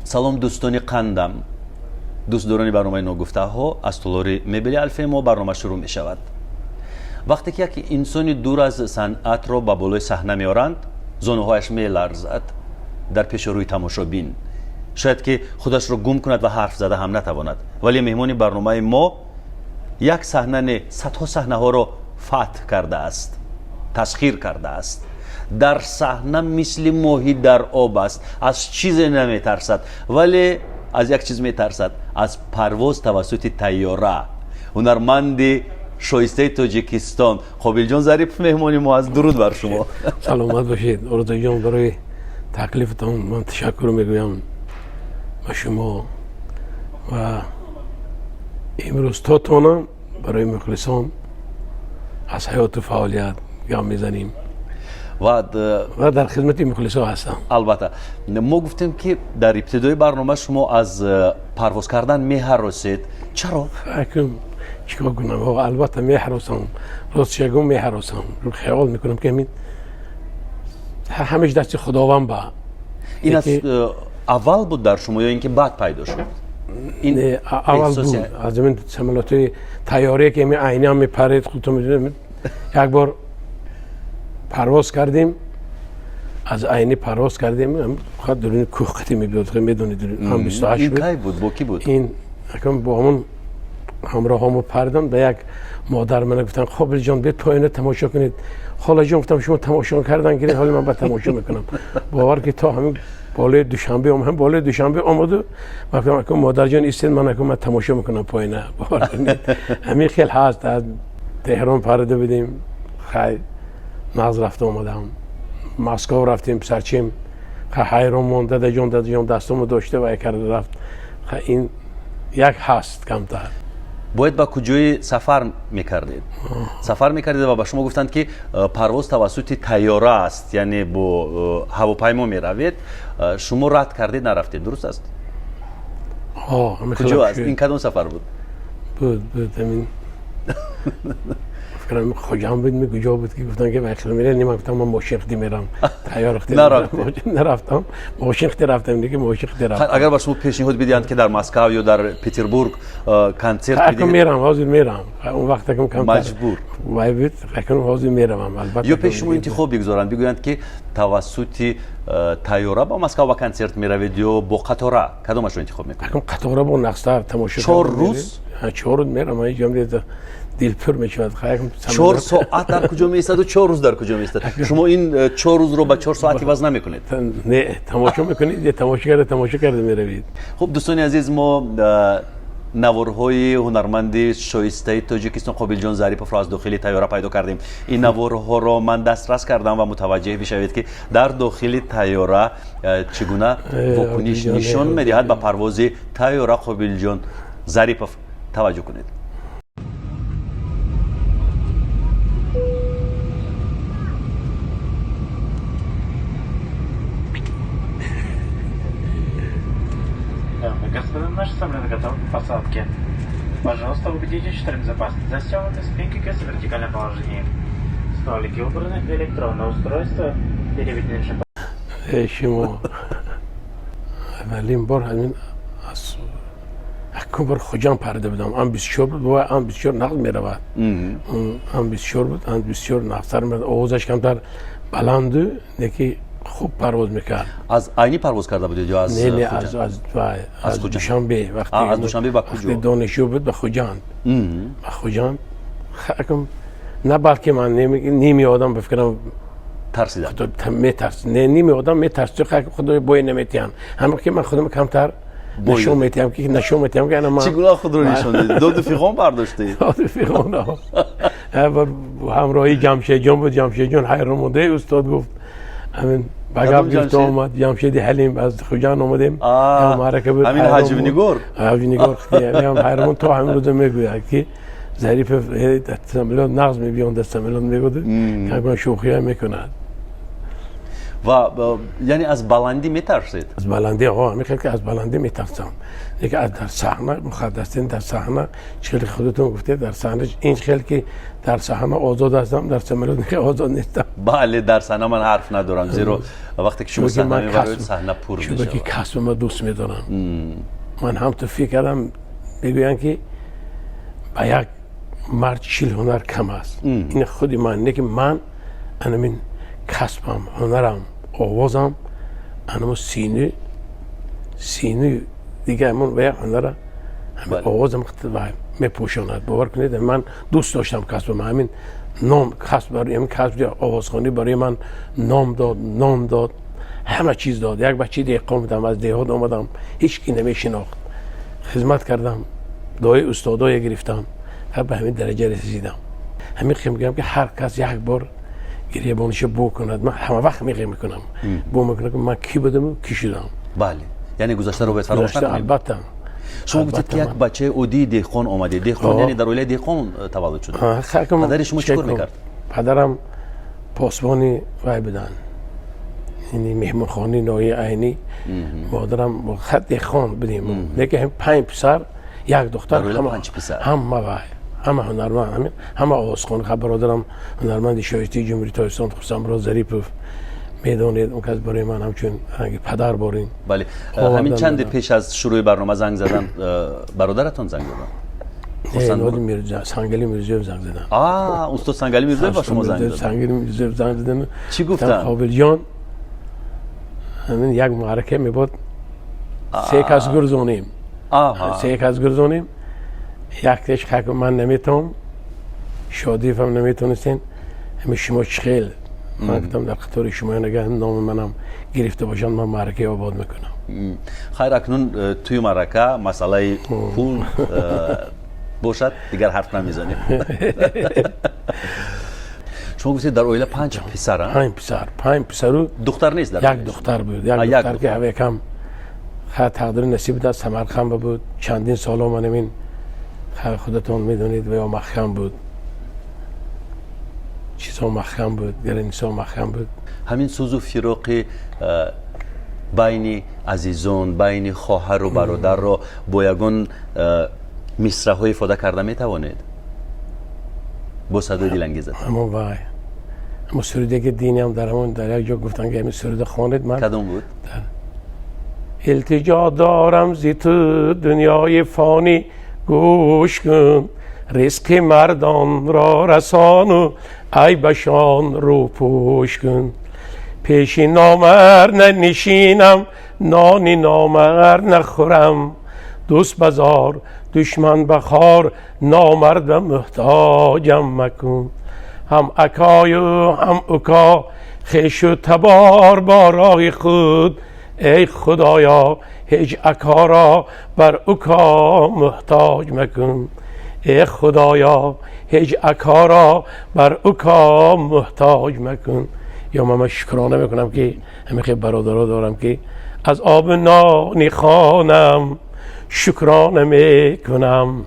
Салом, дӯстони қандам, дӯстдорони барномаи ногуфтаҳо. Аз толори мебели Алфемо барнома шурӯъ мешавад. Вақте ки як инсони дур аз санъатро ба болои саҳна меоранд, зонуҳояш меларзад дар пеши рӯи тамошобин, шояд ки худашро гум кунад ва ҳарф зада ҳам натавонад. Вале меҳмони барномаи мо як саҳна не, садҳо саҳнаҳоро фатҳ кардааст, тасхир кардааст. Дар саҳна мисли моҳӣ дар об аст, аз чизе наметарсад, вале аз як чиз метарсад: аз парвоз тавассути тайёра. Ҳунарманди шоистаи Тоҷикистон Қобилҷон Зарипов меҳмони мо аст. Дуруд бар шумо. Саломат бошед, Орзуҷон. Барои таклифатон ман ташаккур мегӯям ба шумо ва имрӯз то тонам барои мухлисон аз ҳаёту фаъолият гап мезанем ва дар хидмати мухлисо ҳастам. Албатта, мо гуфтем, ки дар ибтидои барнома шумо аз парвоз кардан меҳаросед. Чаро? Чикор кунам, албатта меҳаросам. Ростшагум, меҳаросам. Хаёл мекунам, ки ҳамин ҳамеш дасти худованд ба Ин аз аввал буд дар шумо ё ин ки баъд пайдо шуд? Ин аввал буд. Аз ҳамин самолётҳои тайёрие ки ҳамин айнан мепаред, худтон медонед, як бор парвоз кардем, аз Айни парвоз кардем, дуруни кӯҳ қати мебиёд, медонед, ам 28. Ин кай буд, бо кӣ буд? Ин бо ҳамон ҳамроҳомо пардам. Ба як модар мана гуфтам: «Қобилҷон, биёд поёна тамошо кунед». «Холаҷон, — гуфтам, — шумо тамошо кардан гиред, ҳоли ман ба тамошо мекунам». Бовар ки то ҳамин болои Душанбе омад, болои Душанбе омаду ман гуфтам: «Акун, модарҷон, истед, ман акун ман тамошо мекунам поёна». Бовар кунед, ҳамин хел ҳаст. Аз Теҳрон парида будем, хай, нағз рафта омадам. Москов рафтем, писарчим ҳайрон монд: «Дадаҷон, дадаҷон», дастому дошта вай карда рафт. Ин як ҳаст камтар. Бояд ба куҷои сафар мекардед? Сафар мекардед ва ба шумо гуфтанд, ки парвоз тавассути тайёра аст, яъне бо ҳавопаймо меравед. Шумо рад кардед, нарафтед, дуруст аст? Куҷо аст? Ин кадом сафар буд? Буд, ҳамин фикрам Хуҷанд буд, ми куҷо буд, ки гуфтан, ки вай хел мерем. Ман гуфтам: «Ман мошин хти мерам, тайёр хти нарафтам, мошин хти рафтам». Диги мошин хти рафтам. Агар ба шумо пешниҳод бидиҳанд, ки дар Москав ё дар Петербург консерт бидиҳед? Мерам, ҳозир мерам. Он вақт акам камтар маҷбур вай буд, акам ҳозир меравам, албатта. Ё пеши шумо интихоб бигузоранд, бигӯянд, ки тавассути тайёра ба Москав ба консерт меравед ё бо қатора, кадомашро интихоб мекунед? Акам қатора бо нақстар тамошо. 4 рӯз? 4 рӯз мерам, дилпур мешавад. 4 соат дар куҷо меистаду 4 рӯз дар куҷо меистад? Шумо ин 4 рӯзро ба 4 соат иваз намекунед? Не, тамошо мекунед, тамошо карда, тамошо карда меравед. Хуб, дӯстони азиз, мо наворҳои ҳунарманди шоистаи Тоҷикистон Қобилҷон Зариповро аз дохили тайёра пайдо кардем. Ин наворҳоро ман дастрас кардам ва мутаваҷҷеҳ бишавед, ки дар дохили тайёра чӣ гуна вокуниш нишон медиҳад ба парвози тайёра Қобилҷон Зарипов. Таваҷҷӯҳ кунед. Господа, наш самолет готов к посадке. Пожалуйста, убедитесь, что безопасность застегнуты, спинки кресла в вертикальном положении. Столики убраны, электронное устройство переведены. Шумо аввалин бор ҳамин аз якум бор Хуҷанд парида будам. Ан 24 буд, бо Ан 24 нағз меравад. Ан 24 буд, Ан 24 нағзтар меравад, овозаш камтар баланду, неки хуб парвоз мекард. Аз Айни парвоз карда будед ё аз Не, не, аз Душанбе. Аз Душанбе ба куҷо? Вақти донишҷӯ буд, ба Хуҷанд, ба Хуҷанд. На, балки ман, ними одам, ба фикрам, тарсида. Метарс, не, ними одам метарсид, худои бой наметиҳанд. Ҳама ки ман худам камтар нишон метиҳам, ки нишон метиҳам, ки ана ман. Чӣ гуна худро нишон дидед? Доду фиғон бардоштед? Доду фиғон. Ҳамроҳи Ҷамшедҷон буд. Ҷамшедҷон ҳайрон монда: «Устод», гуфт, ҳамин ба гап гирифта омад. Ҷамшеди Ҳалим, аз Хуҷанд омадем, маърака буд. Ҳамин ҳаҷвнигор? Ҳаҷвнигор. Ҳайрон, то ҳамин рӯза мегӯяд, ки Зарипов самолёт нағз мебиён, дар самолёт мегӯяд, шӯхия мекунад. Ва яъне аз баландӣ метарсед? Аз баландӣ, ҳамин хел ки аз баландӣ метарсам. Лекин аз дар саҳна муқаддастин, дар саҳна чӣ худатон гуфтед, дар саҳна ин хел ки дар саҳна озод ҳастам, дар самолёт озод нестам. Бале, дар саҳна ман ҳарф надорам, зеро вақте ки шумо саҳна мебароед, саҳна пур мешавад. Чунки касбама дӯст медорам. Ман ҳам ту фикр кардам, мегӯянд ки ба як мард 40 ҳунар кам аст. Ин худи ман, не ки ман анамин касбам, ҳунарам, овозам, анамо сину дигар ҳамон ва як ҳунара ҳамин овозам мепӯшонад. Бовар кунед, ман дӯст доштам касбам, ҳамин ном касб, ҳамин касби овозхонӣ барои ман ном дод, нон дод, ҳама чиз дод. Як бачаи деҳқон будам, аз деҳот омадам, ҳеҷ ки намешинохт, хизмат кардам, дуои устодое гирифтам ва ба ҳамин дараҷа расидам. Ҳамин хел мегӯям ки ҳар кас як бор гиребониша бу кунад. Ман ҳама вақт меғе мекунам, бу мекунам ки ман кӣ будаму кӣ шудам. Бале, яъне гузаштаро бояд фаромӯш накунем. Албатта. Шумо гуфтед ки як бачаи оддии деҳқон омадед. Деҳқон, яъне дар оилаи деҳқон таваллуд шуда. Падари шумо чӣ кор мекард? Падарам посбони вай буданд, яъне меҳмонхонаи ноҳияи Айнӣ. Модарам хат деҳқон будем, лекин панҷ писар, як духтар, ҳама вай, ҳама ҳунарманд, ҳама овозхон. Бародарам ҳунарманди шоистаи Ҷумҳурии Тоҷикистон Хурсандмурод Зарипов, медонед, он кас барои ман ҳамчун ранги падар борин. Бале, ҳамин чанде пеш аз шурӯи барнома занг задан, бародаратон занг задан? Сангали Мирзоев занг задан. Устод Сангали Мирзоев ба шумо занг задан? Сангали Мирзоев занг задан. Чӣ гуфтанд? Қобилҷон, ҳамин як маърака мебод, се кас гурзонем, се кас гурзонем, яктеш ман наметавонам, Шодиевам наметонистен, ҳамин шумо чӣ хел? Ман гуфтам, дар қатори шумо агар номи манам гирифта бошанд, ман маъракаи обод мекунам. Хайр, акнун туи маърака масъалаи пул бошад, дигар ҳарф намезанем. Шумо гуфтед, дар оила панҷ писар? Панҷ писар, панҷ писару духтар нест? Як духтар буд, як духтар ки ҳавекам тақдири насиб буд, аз Самарқанд буд. Чандин соло ман ҳамин худатон медонед, ва ё маҳкам буд, чизҳо маҳкам буд, границаҳо маҳкам буд. Ҳамин сӯзу фироқи байни азизон, байни хоҳару бародарро бо ягон мисраҳо ифода карда метавонед бо садои дилангезат? Ҳамон вай, ҳамон суруде ки диниам дар ҳамон дар як ҷо гуфтанд ки ҳамин суруда хонед, ман Кадом буд? Илтиҷо дорам зи ту, дунёи фонӣ, гӯш кун, ризқи мардонро расону айбашон рӯпӯш кун. Пеши номард нанишинам, нони номард нахӯрам, дӯст ба зор, душман ба хор, номард ба муҳтоҷам макун. Ҳам акою ҳам уко, хешу табор бо роҳи худ, эй Худоё, ҳеҷ акоро бар уко муҳтоҷ макун. Эй Худоё, ҳеҷ акоро бар уко муҳтоҷ макун. Ё ман шукрона мекунам ки ҳамин хел бародаро дорам ки аз оби нони хонам шукрона мекунам,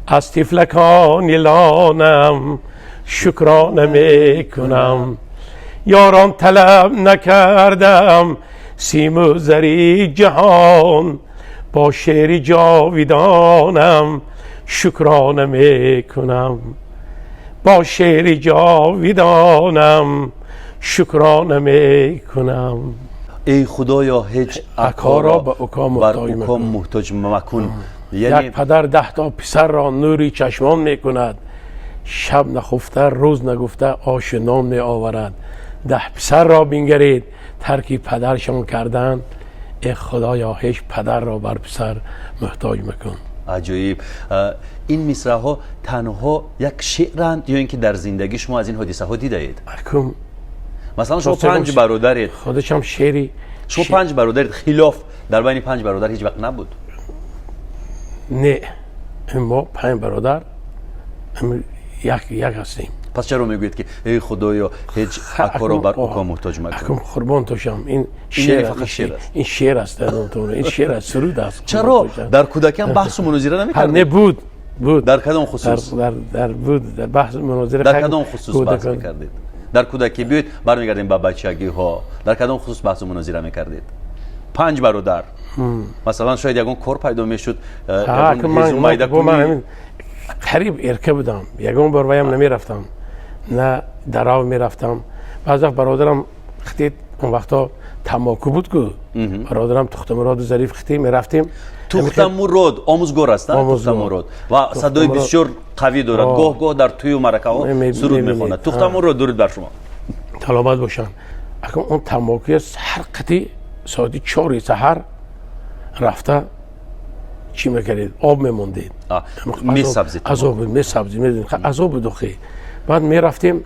аз тифлакони лонам шукрона мекунам. Ёрон талаб накардам симу зари ҷаҳон, бо шеъри ҷовидонам шукрона мекунам, бо шеъри ҷовидонам шукрона мекунам. Эй Худоё, ҳеҷ акоро ба уко бар уко муҳтоҷ макун. Як падар 10 то писарро нури чашмон мекунад, шаб нахуфта, рӯз нагуфта ошу нон меоварад. 10 писарро бингаред, тарки падаршон карданд. Э Худоё, ҳеҷ падарро бар писар муҳтоҷ макун. Аҷоиб! Ин мисраҳо танҳо як шеъранд ё ин ки дар зиндагӣ шумо аз ин ҳодисаҳо дидаед? Масалан, шумо панҷ бародаред. Худашам шеъри Шумо панҷ бародаред, хилоф дар байни панҷ бародар ҳеҷ вақт набуд? Не, мо панҷ бародар як як ҳастем. Пас чаро мегӯед ки эй Худоё, ҳеҷ акоро бар уко муҳтоҷ макун? Қурбон тошам, ин шеър фақат шеър аст. Ин шеър аст, ин шеър аст, суруд аст. Чаро дар кӯдакиам баҳсу мунозира намекардед? Не, буд, буд. Дар кадом хусус? Дар буд, дар баҳсу мунозира. Дар кадом хусус баҳс мекардед? Дар кӯдакӣ биёед бармегардем ба бачагиҳо. Дар кадом хусус баҳсу мунозира мекардед? Панҷ бародар, масалан, шояд ягон кор пайдо мешуд. Қариб эрка будам, ягон бор ваям намерафтам, на дарав мерафтам. Баъз вақт бародарам хитид, он вақто тамоку буд ку, бародарам Тухтамуроду Зариф хити мерафтем. Тухтамурод омӯзгор аст, Тухтамурод, ва садои бисёр қавӣ дорад, гоҳ гоҳ дар тӯю маъракаҳо суруд мехонад. Тухтамурод, дуруд бар шумо. Саломат бошанд. Акун он тамокуя ҳар қати соати 4-и саҳар рафта чӣ мекардед, об мемондед. Месабзид. Азоб месабзид, азоб буд охи. Баъд мерафтем,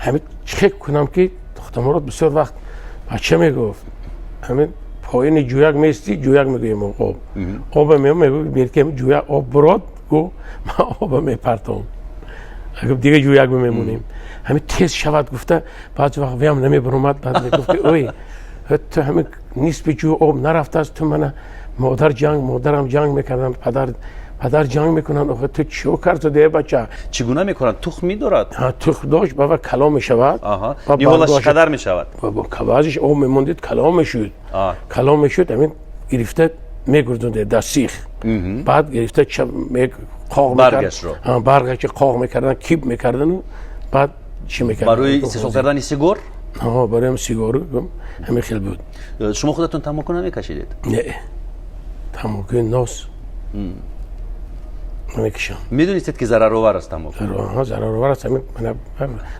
ҳамин чӣ кунам ки Тухтамурод бисёр вақт бача мегуфт, ҳамин поини ҷӯяк меисти, ҷӯяк мегӯем, об оба мегӯ, ки ҷӯяк об бурод гу, ман оба мепартом, дига ҷӯяк мемонем, ҳамин тез шавад гуфта. Баъзе вақт виам намебаромад. Баъд мегуфт ки ой, ту ҳамин нисфи ҷӯ об нарафтааст, ту мана модар ҷанг, модарам ҷанг мекардам, падар ҷанг мекунанд, охе ту чиё кард, бача? Чӣ гуна мекунанд? Тухм медорад? Тухм дошт, бава калон мешавад. Ниҳолаш чӣ қадар мешавад? Баъзеш об мемондед, калон мешуд, калон мешуд, ҳамин гирифта мегурдондед дар сих, баъд гирифта қоғ, баргашро қоғ мекардан, киб мекардану баъд чӣ мекардан. Барои истеҳсол кардани сигор? Барои сигору ҳамин хел буд. Шумо худатон тамоку намекашидед? Не, тамокуи нос намекашам. Медонистед, ки зараровар аст тамоку? Зараровар аст,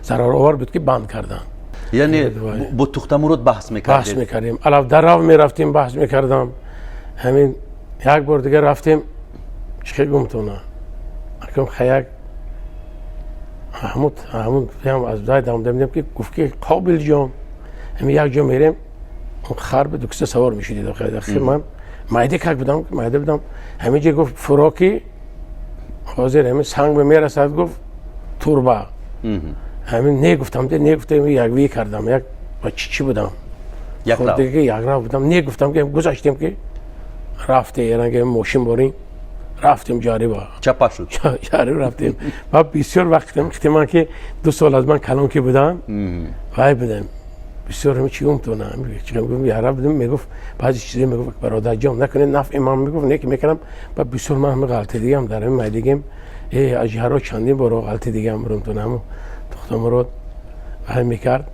зараровар буд, ки банд кардам. Яъне бо Тухтамурод баҳс мекардед? Баҳс мекардем, алаф дарав мерафтем, баҳс мекардам. Ҳамин як бор дигар рафтем, чӣ гумтона, акам хаяк ҳамун аз дам ки гуфт, ки Қобил ҷон, ҳамин як ҷо мерем, хар ба дукиса савор мешудид. Ман майда как будам, майда будам. Ҳамин ҷо гуфт, фуроки ҳозир ҳамин санг ба мерасад, гуфт, турба ҳамин не гуфтам, не гуфтам, яквӣ кардам, як чӣ будам, якрав будам, не гуфтам, ки гузаштем, ки рафте эранге мошин борин, рафтем ҷариба. Чапа шуд. Ҷариб рафтем. Ва бисёр вақт хитиман, ки 2 сол аз ман калон ки будам, вай будам бисёр, ҳами чӣ гумтона, яра будем, мегуфт баъзе чизе, мегуфт, бародарҷон, накунед, нафъи ман мегуфт, не ки мекардам. Ба бисёр ман ҳами ғалтидигам дар ҳами майдигем, э ажҳаро чандин боро ғалтидигам бурумтона, ҳаму Тухтамурод вай мекард.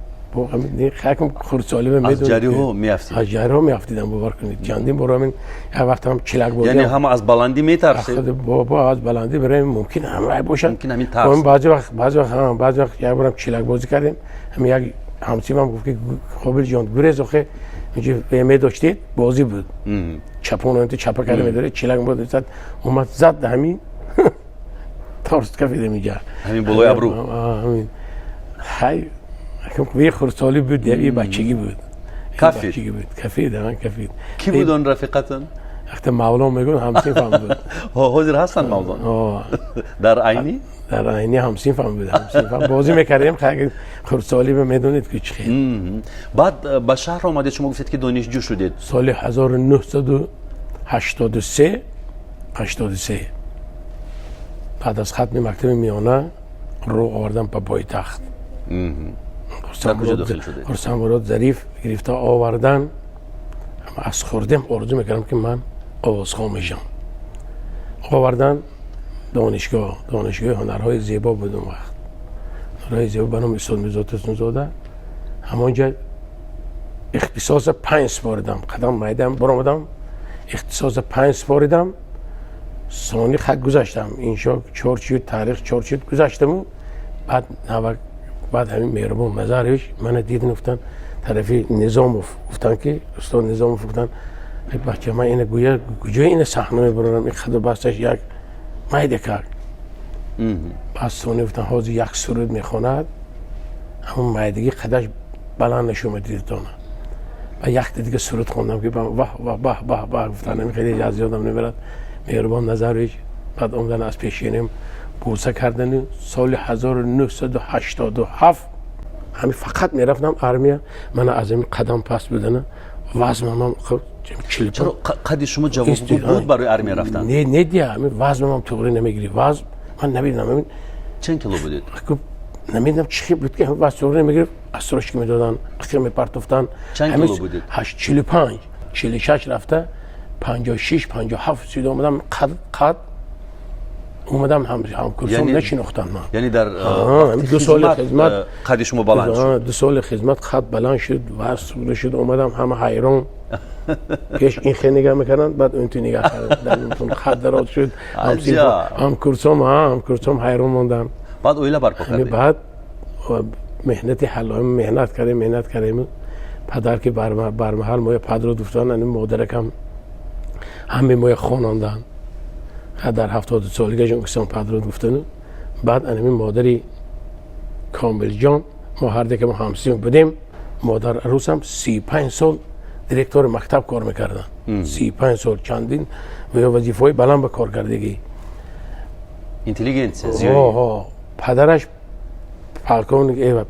Якм хурдсолӣ. Аз ҷариҳо меафтид? Аз ҷариҳо меафтидам, бовар кунед, чандин бор. Ҳамин як вақт ҳам чилак бозӣ. Яъне ҳама аз баландӣ метарсед? Бо аз баландӣ барои мумкин ҳамрай бошад. Мумкин ҳамин тарс. Баъзе вақт, баъзе вақт, баъзе вақт як борам чилак бозӣ кардем, ҳамин як ҳамсимам гуфт, ки Қобил ҷон, гурез, охе инҷо медоштед, бозӣ буд, чапон чапа карда медоред, чилак буд, омад зад, ҳамин торс кафидем инҷа. Ҳамин болои абрӯ. Ҳамин хай ви хурдсолӣ буд, и бачагӣ буд. Кафид? Буд, кафид, кафид. Кӣ буд он рафиқатон? Вақте Мавлон мегӯн, ҳамсинфам буд. Ҳозир ҳастанд Мавлон дар Айнӣ? Дар Айнӣ ҳамсинфам буд, ҳамсинфам бозӣ мекардем. Хурдсолӣ медонед ки чӣ хел. Баъд ба шаҳр омадед, шумо гуфтед, ки донишҷӯ шудед. Соли 1983, 83, баъд аз хатми мактаби миёна рӯ овардам ба пойтахт. Хурсандмурод Зариф гирифта овардан. Аз хурдем орзу мекардам, ки ман овозхон мешам. Овардан донишгоҳ, донишгоҳи ҳунарҳои зебо буд он вақт, ҳунарҳои зебо ба номи устод Мирзо Турсунзода. Ҳамонҷа ихтисоса панҷ супоридам, қадам майдам баромадам, ихтисоса панҷ супоридам. Сони хат гузаштам, иншо чор шуд, таърих чор шуд, гузаштаму баъд навак, баъд ҳамин Меҳрубон Назарович мана дидан, гуфтан, тарафи Низомов гуфтан, ки устод Низомов гуфтан, бача, ман ина гӯя куҷои ина саҳна мебарорам, ин хаду басташ як майда кард. Баъд сони гуфтан, ҳозир як суруд мехонад, ҳамон майдагӣ қадаш баланд нашума дидтона. Ба якта дига суруд хондам, ки ваҳ ваҳ, баҳ баҳ баҳ гуфтан. Ҳамин хеле аз ёдам намерад. Меҳрубон Назарович баъд омадан, аз пешинем бӯса кардану соли 1987 ҳамин фақат мерафтам армия. Мана аз ҳамин қадам паст будана, вазнамам. Чаро қади шумо ҷавобгӯ буд барои армия рафтан? Не, не, дия ҳамин вазнамам туғри намегирифт, вазн ман намедонам ҳамин. Чанд кило будед? Намедонам чӣ буд, ки вазн мегирифт, отсрочка медоданд, қиқи мепартофтанд. Чанд кило будед? 45, 46 рафта, 56, 57 сида омадам, қад омадам, ҳамкурсом нашинохтанд ман. Яъне дар 2 соли хизмат қади шумо баланд шуд? 2 соли хизмат қад баланд шуд, вазн шуд, омадам, ҳама ҳайрон. Пеш ин хел нигаҳ мекарданд, баъд он ту нигаҳ карданд, қад дароз шуд. Ҳамкурсом ҳайрон монданд. Баъд оила барпо кардед? Баъд меҳнати ҳалоим, меҳнат кардем, меҳнат кардем. Падар ки бармаҳал моя падро гуфтанд, модаракам ҳаме моя хонанданд. Дар 70 солагиашон кисон падро гуфтану баъд анами модари Комилҷон, мо ҳарде ки мо ҳамсин будем, модар арӯсам 35 сол директори мактаб кор мекарданд. 35 сол чандин ва ё вазифаҳои баланд ба коркардагӣ. Интеллигенция. Падараш полковник,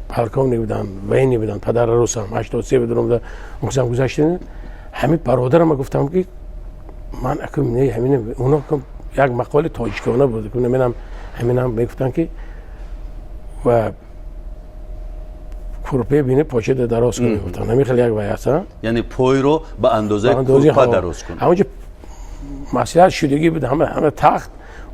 полковник буданд, военный буданд. Падар арӯсам 83 будам, гузашта ҳамин бародарама гуфтам, ки ман ҳамин оно як мақоли тоҷикона буд, намедонам, ҳаминам мегуфтанд, ки ва курпе бини почада дароз кун, мегуфтанд. Ҳамин хел як вай аст. Яъне пойро ба андозаи курпа дароз кун. Ҳамонҷо маслиҳат шудагӣ буд, ҳама тахт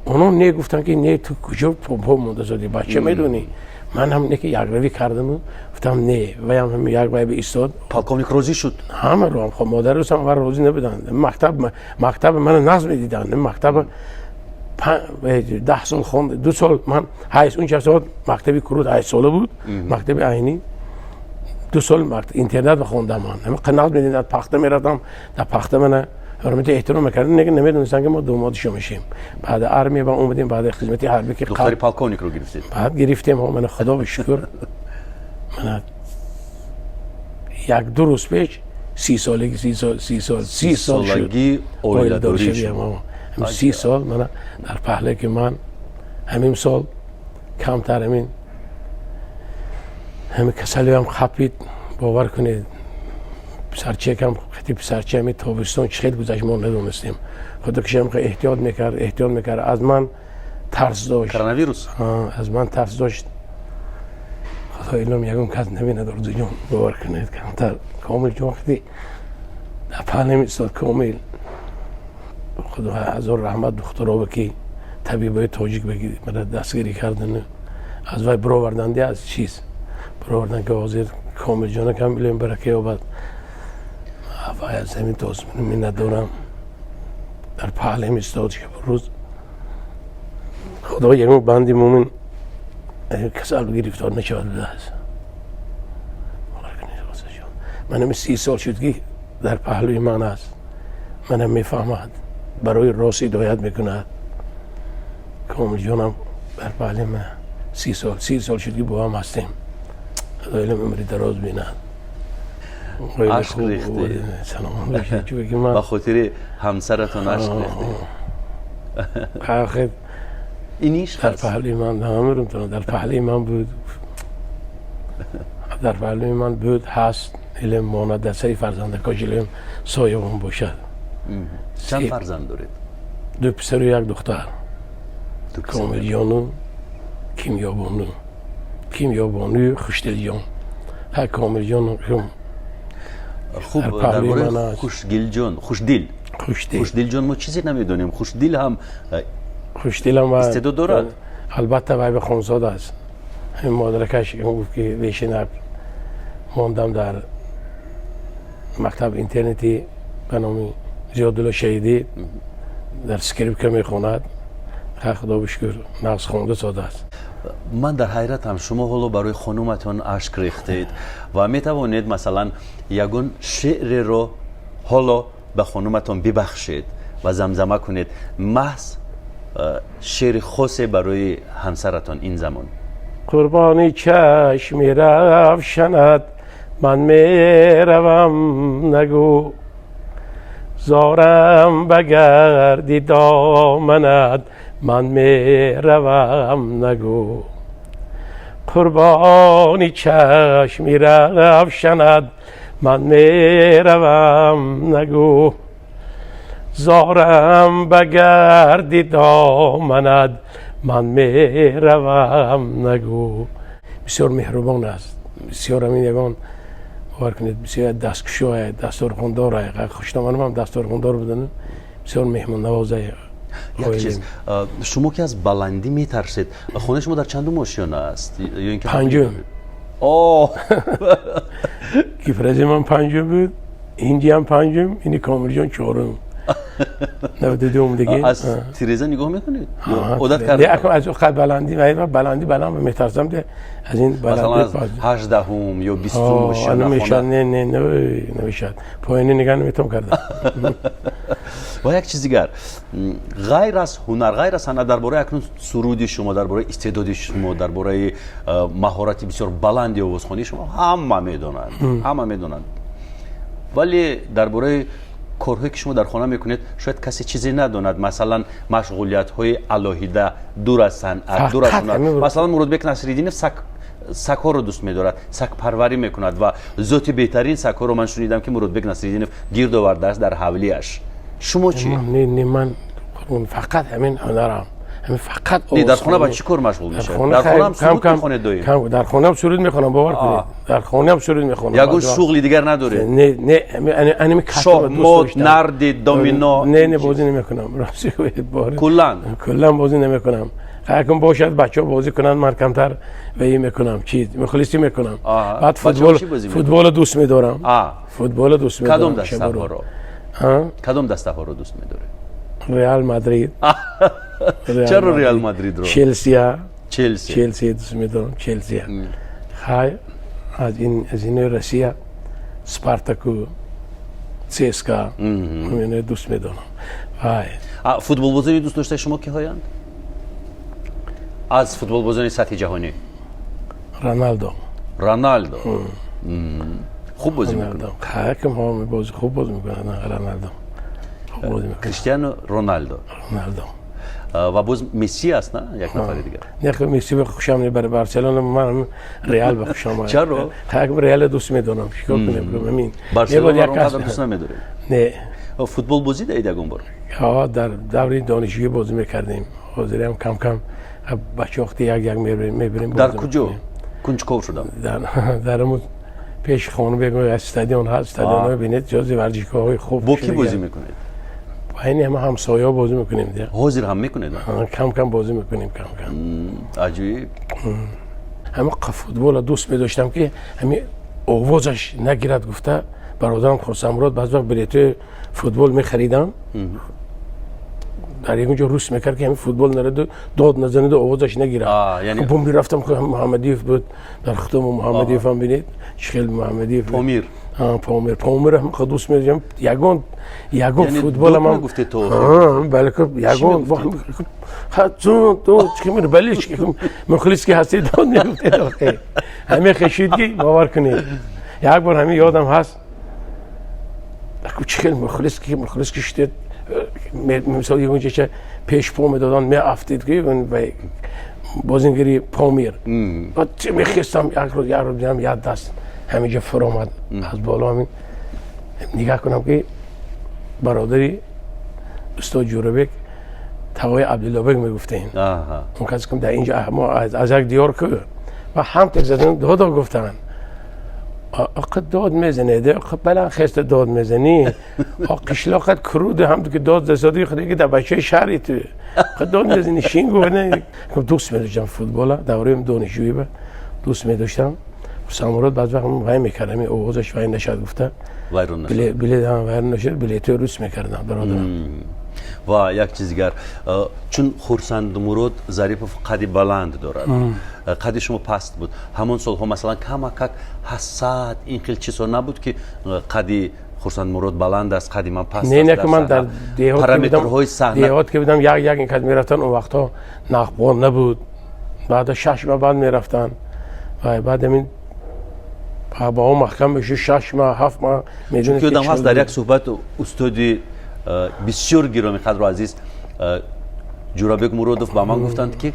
оно не гуфтанд, ки не, ту куҷо по монда зоди, бача, медонӣ. Ман ҳам не, ки якравӣ кардаму гуфтам не, ваям як вай истод. Полковник розӣ шуд? Ҳама ро модарусам ва розӣ набуданд. Мактаб мана нағз медиданд. Мактаба 10 сол хонд, 2 сол ман ҳайс он часот мактаби курут 8 сола буд, мактаби айнӣ 2 сол интернат хондам. Ман нағз медиданд, пахта мерафтам, дар пахта мана ҳурмати эҳтиром мекардем. Неки намедонистанд, ки мо домодишо мешем. Баъд армия ба омадем, баъди хизмати ҳарбӣ ки духтари полковникро гирифтед? Баъд гирифтем. Мана, худо ба шукр, мана як ду рӯз пеш 30 солаги, 30 сол, 30 сол, 30 сол шуд оиладорӣ. 30 сол мана дар паҳле, ки ман ҳамин сол камтар ҳамин касалиам хапид. Бовар кунед, писарчекам хати писарча, ҳамин тобистон чӣ хел гузашт, мо надонистем. Худо кишам эҳтиёт мекард, эҳтиёт мекард, аз ман тарс дошт. Коронавирус? Аз ман тарс дошт. Худо илом ягон кас набинад, Орзуҷон. Бовар кунед, камтар Комил ҷон хати дар паҳлем истод. Комил, худо ҳазор раҳмат духтуробе, ки табибои тоҷик мара дастгирӣ кардану аз вай бироварданди, аз чиз бировардан, ки ҳозир Комилҷона кам илм барака ёбад. Вай аз ҳамин миннатдорам, дар паҳлем истод шабу рӯз. Худо ягон банди мӯмин касал гирифтор нашавад будааст. Ман ҳами 30 сол шуд, ки дар паҳлӯи ман аст, манам мефаҳмад, барои рост ҳидоят мекунад. Комилҷонам дар паҳлӯи ман 30 сол, 30 сол шуд, ки бо ҳам ҳастем. Худо илм умри дароз бинад. Ашк рехтед ба хотири ҳамсаратон, ашк рехтед. Охир ин ишқ. Дар паҳлӯи ман дар паҳлӯи ман буд, дар паҳлӯи ман буд, ҳаст, илм монад, дар сари фарзандакош илм соябон бошад. Чанд фарзанд доред? Ду писару як духтар: Комилҷону Кимёбону, Кимёбонуи Хушдилҷон. Ҳа, Комилҷон. Хуб, дар бораи Хушгилҷон, Хушдил, Хушдилҷон мо чизе намедонем. Хушдил ҳам Хушдилам истеъдод дорад? Албатта, вай ба хонзод аст. Ҳамин модаракаш гуфт, ки вешина мондам дар мактаб интернети ба номи Зиёдулло Шаҳидӣ, дар скрипка мехонад. Худо бишукр, нағз хонда содааст. Ман дар ҳайратам, шумо ҳоло барои хонуматон ашк рехтед ва метавонед, масалан, ягон шеъреро ҳоло ба хонуматон бибахшед ва замзама кунед, маҳз шеъри хосе барои ҳамсаратон ин замон. Қурбони чашми равшанат ман меравам нагӯ, зорам ба гарди доманат ман меравам нагӯ, қурбони чашми равшанат ман меравам нагӯ, зорам ба гарди доманат. Ман меравам, нагӯ. Бисёр меҳрубон аст, бисёр ҳамин ягон, бовар кунед, бисёр дасткушоя, дасторхондор, хуштоманам дасторхондор будан, бисёр меҳмоннавоза. Як чиз, шумо ки аз баландӣ метарсед, хонаи шумо дар чандум ошёна аст? Ё ин ки Панҷум. О. Гипрази ман панҷум буд, инҷиам панҷум, ини Комилҷон чорум, 92-ум диге. Аз тиреза нигоҳ мекунед? Одат кард аз қад баландӣ ва баландӣ баланд метарсам, аз ин. Баландӣ 18-ум ё 20-ум ошёна. Намешад, не, не, намешад, поёни нигоҳ наметавон карда. Ва як чиз дигар, ғайр аз ҳунар, ғайр аз санъат, дар бораи акнун суруди шумо, дар бораи истеъдоди шумо, дар бораи маҳорати бисёр баланди овозхонии шумо ҳама медонанд, ҳама медонанд, вале дар бораи корҳое ки шумо дар хона мекунед, шояд касе чизе надонад. Масалан, машғулиятҳои алоҳида, дур аз санъат, дур аз ҳунар. Масалан, Муродбек Насриддинов сагҳоро дӯст медорад, сагпарварӣ мекунад ва зоти беҳтарин сагҳоро ман шунидам, ки Муродбек Насриддинов гирд овардааст дар ҳавлиаш. Шумо чӣ? Не, не, ман фақат ҳамин ҳунарам, ҳамин фақат. Не, дар хона ба чӣ кор машғул мешавед? Дар хонаам суруд мехонед доим? Дар хонаам суруд мехонам, бовар кунед, дар хонаам суруд мехонам. Ягон шуғли дигар надоред? Не, не, аними. Шоҳмот, нарди, домино? Не, не, бозӣ намекунам, рости. Куллан? Куллан бозӣ намекунам. Ҳакм бошад, бачаҳо бозӣ кунанд, ман камтар ваи мекунам, чи, мухлисӣ мекунам. Баъд футбол, футболо дӯст медорам, футболо дӯст медорам. Кадом дастаҳоро, кадом дастаҳоро дӯст медоред? Реал Мадрид. Чаро Реал Мадридро? Челсия. Челси. Челси дӯст медорам, Челсия. Хай, аз ин, аз ини Россия Спартаку, ЦСКА дӯст медорам, вай. Футболбозони дӯст доштаи шумо киҳоянд аз футболбозони сатҳи ҷаҳонӣ? Роналдо. Роналдо хуб бозӣ мекунад. Ҳакм бози хуб бозӣ мекунад Роналдо. Хуб бозӣ мекунад. Криштиану Роналдо. Роналдо. Ва боз Месси аст, на, як нафари дигар. Не, Месси ба хушам не, бар Барселона, ман Реал ба хушам. Чаро? Ҳакм Реал дӯст медорам, чикор кунем, ҳамин. Барселонаро қадр дӯст намедоред? Не. Футбол бозӣ даид ягон бор? Ҳа, дар даври донишҷӯӣ бозӣ мекардем, ҳозирам кам кам бачаҳо як як мебирем. Дар куҷо? Кунҷков шудам. Дар пеши хона бегӯ стадион ҳаст, стадионҳо бинед, ҷози варзишгоҳҳои хуб. Бо кӣ бозӣ мекунед? Байни ҳама ҳамсояҳо бозӣ мекунем. Ҳозир ҳам мекунед? Кам кам бозӣ мекунем, кам кам. Аҷоиб. Ҳама футбола дӯст медоштам, ки ҳами овозаш нагирад гуфта, бародарам Хурсандмурод баъз вақт билетҳои футбол мехаридам, дар ягон ҷо рус мекард, ки ҳамин футбол нараду дод назанаду овозаш нагирад. Бо мерафтам, Муҳаммадиев буд дар худому, Муҳаммадиевам бинед, чӣ хел Муҳаммадиев. Помир. Помир, Помир ҳам дӯст медоштам. Ягон, ягон футбол ман гуфте то балки ягон бале, мухлис ки ҳастед, дод мегуфтед. Ҳамин хешид, ки бовар кунед, як бор ҳамин ёдам ҳаст, чӣ хел мухлис ки, мухлис ки шудед, мисол ягон ҷеча пеш по медоданд, меафтид ки бозингари Помир мехестам. Як рӯз, як рӯз дидам, як даст ҳаминҷо фуромад аз боло. Ҳамин нигаҳ кунам, ки бародари устод Ҷӯрабек, тағои Абдуллобек мегуфтем, он касе ки дар инҷо мо аз як диёр ку, ва ҳам тек задан, додо гуфтанд: «Оқа, дод мезанед, оқа, баланд хеста дод мезанӣ, қишлоқат круд ҳам ки дод засоди худи ки дар бачаи шаҳри ту дод мезанӣ, шин гуфт». Дӯст медоштам футбола, давраи донишҷӯӣ ба дӯст медоштам. Хурсандмурод баъз вақт вай мекард, ҳамин овозаш вай нашад гуфта, вайрон нашад, билетҳои рус мекардам бародарам. Ва як чиз дигар, чун Хурсандмурод Зарипов қади баланд дорад, қади шумо паст буд, ҳамон солҳо масалан камакак ҳасад, ин хел чизҳо набуд, ки қади Хурсандмурод баланд аст, қади ман паст? Не, не, ки ман дар параметрҳои саҳна. Деҳот ки будам, як як ин кас мерафтан. Он вақтҳо нақбон набуд, баъда 6 моҳ баъд мерафтан, баъд ҳамин ба он маҳкам мешуд, 6 моҳ, 7 моҳ. Медонед, ёдам ҳаст, дар як суҳбат устоди бисёр гиромиқадру азиз Ҷӯрабек Муродов ба ман гуфтанд, ки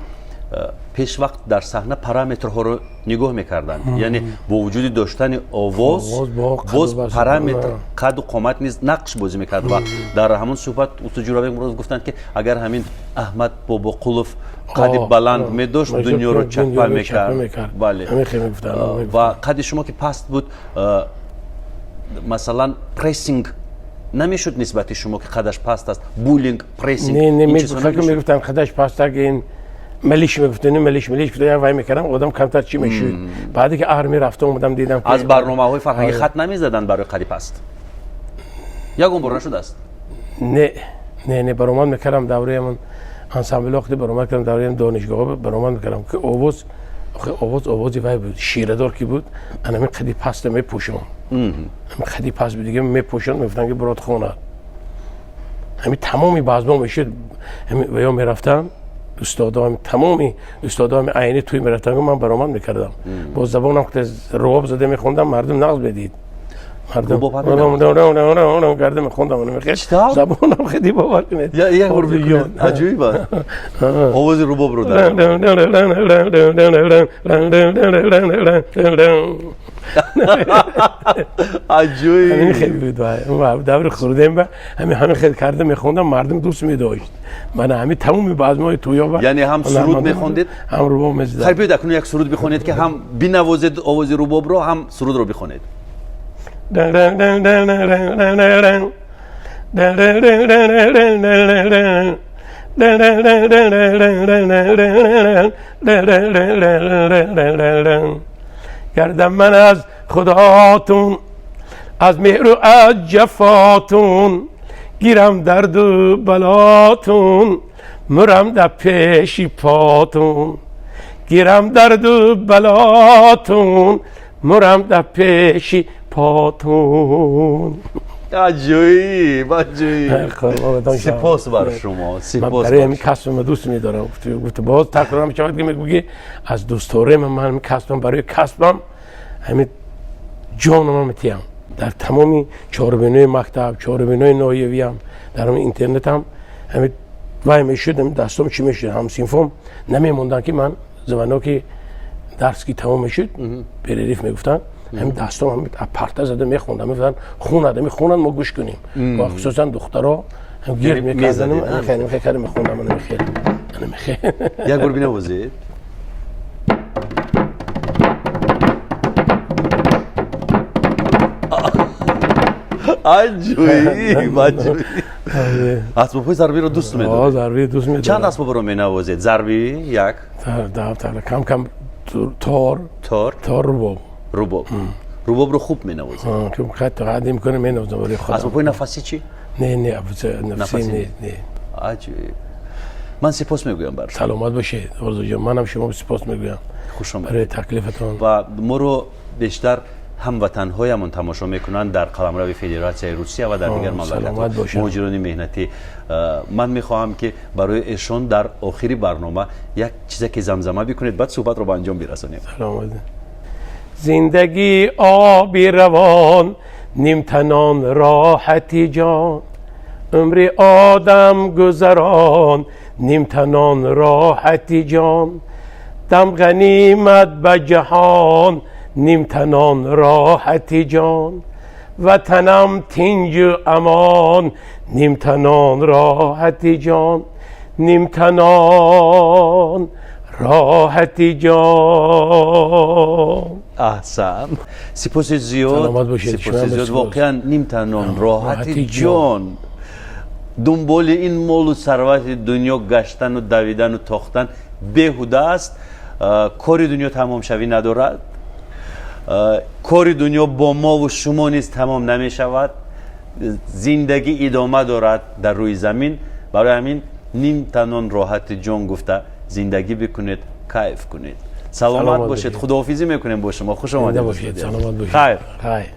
Пешвақт дар саҳна параметрҳоро нигоҳ мекарданд, яъне бо вуҷуди доштани овоз боз параметр қаду қомат низ нақш бозӣ мекард. Ва дар ҳамон суҳбат устод Ҷӯрабек Муродов гуфтанд, ки агар ҳамин Аҳмад Бобоқулов қади баланд медошт, дунёро чаппа мекард. Бале, ва қади шумо ки паст буд, масалан, прессинг намешуд нисбати шумо, ки қадаш паст аст, буллинг, прессинг? Мегуфтанд, қадаш паст, ин мелиш мегуфтани, мелиш мелиш гуфта, вай мекардам, одам камтар чӣ мешуд. Баъде ки армия рафта омадам, дидам. Аз барномаҳои фарҳангӣ хат намезаданд барои қади паст? Ягон бор нашудааст? Не, не, не, баромад мекардам давраи ҳамон ансамбл, вақте баромад кардам, давраи донишгоҳ баромад мекардам, ки овоз, овоз, овози вай буд, ширадор ки буд, анами қади паста мепӯшон, ҳамин қади паст буд, дига мепӯшон, мегуфтанд, ки брод хонад. Ҳамин тамоми базмо мешуд ва ё мерафтам, устодоам, тамоми устодоам айни туй мерафтам, ман баромад мекардам, бо забонам рубоб зада мехондам, мардум нағз медид. Мардум карда мехондам, забонам хеле, бовар кунед. Аҷоиб аст, овози рубобро. Аҷоиб. Хеле буд. Даври хурдем ба ҳамин хел карда мехондам, мардум дӯст медошт. Мана ҳамин тамоми базмҳои туё. Яъне ҳам суруд мехондед, ҳам рубоб мезадам. Хайр, биёед, акнун як суруд бихонед, ки ҳам бинавозед овози рубобро, ҳам сурудро бихонед. Гардам ман аз худотун, аз меҳру аз ҷафотун, гирам дарду балотун, мурам дар пеши потун. Гирам дарду балотун, мурам дар пеши потун. Аҷоиб, аҷоиб, сипос бар шумо, сипос. Барои ҳамин касбама дӯст медорам. Гуфт, боз такрор мешавад, ки мегӯ, аз дӯстдорем ман ҳамин касбам, барои касбам ҳамин ҷонама метиҳам. Дар тамоми чорабинои мактаб, чорабинои ноҳиявиам, дар ҳамин интернетам ҳамин вай мешуд, ҳамин дастом чӣ мешуд, ҳамсинфом намемонданд, ки ман звонок, ки дарс ки тамом мешуд, перерыв мегуфтанд, ҳамин дастом ҳамин парта зада мехондам, мегуфтанд, хунад, ҳамин хунад, мо гӯш кунем. Ва хусусан духтаро гир мекарданам, хеле хеле мехондам, хеле. Як бор бинавозед. Аҷоиб, аҷоиб. Асбобҳои зарбиро дӯст медоред? Зарбӣ дӯст медорам. Чанд асбобро менавозед? Зарбӣ як? Кам кам тор. Тор. Тор, рубоб. Рубоб. Рубобро хуб менавозед? Қад имкона менавозам барои худам. Асбобҳои нафасӣ чӣ? Не, не, нафасӣ не, не. Аҷоиб. Ман сипос мегӯям бар шумо. Саломат бошед, Орзуҷон, манам шумо сипос мегӯям. Хуш омадед. Барои таклифатон. Ва моро бештар ҳамватанҳоямон тамошо мекунанд дар қаламрави Федератсияи Русия ва дар дигар мамлакатҳо, муҳоҷирони меҳнатӣ. Ман мехоҳам, ки барои эшон дар охири барнома як чизе ки замзама бикунед, баъд суҳбатро ба анҷом бирасонем. Зиндагӣ оби равон, нимтанон роҳати ҷон, умри одам гузарон, нимтанон роҳати ҷон, дам ғанимат ба ҷаҳон, нимтанон роҳати ҷон, ватанам тинҷу амон, нимтанон роҳати ҷон, нимтанон роҳати ҷон. Аҳсан, сипоси зиёд, сипоси зиёд. Воқеан, нимтанон роҳати ҷон. Дунболи ин молу сарвати дунё гаштану давидану тохтан беҳуда аст. Кори дунё тамомшавӣ надорад, кори дунё бо мову шумо низ тамом намешавад, зиндагӣ идома дорад дар рӯи замин. Барои ҳамин нимтанон роҳати ҷон гуфта зиндагӣ бикунед, кайф кунед. Саломат бошед, худоҳофизӣ мекунем бо шумо. Хуш омадед. Саломат бошед. Хайр. Хайр.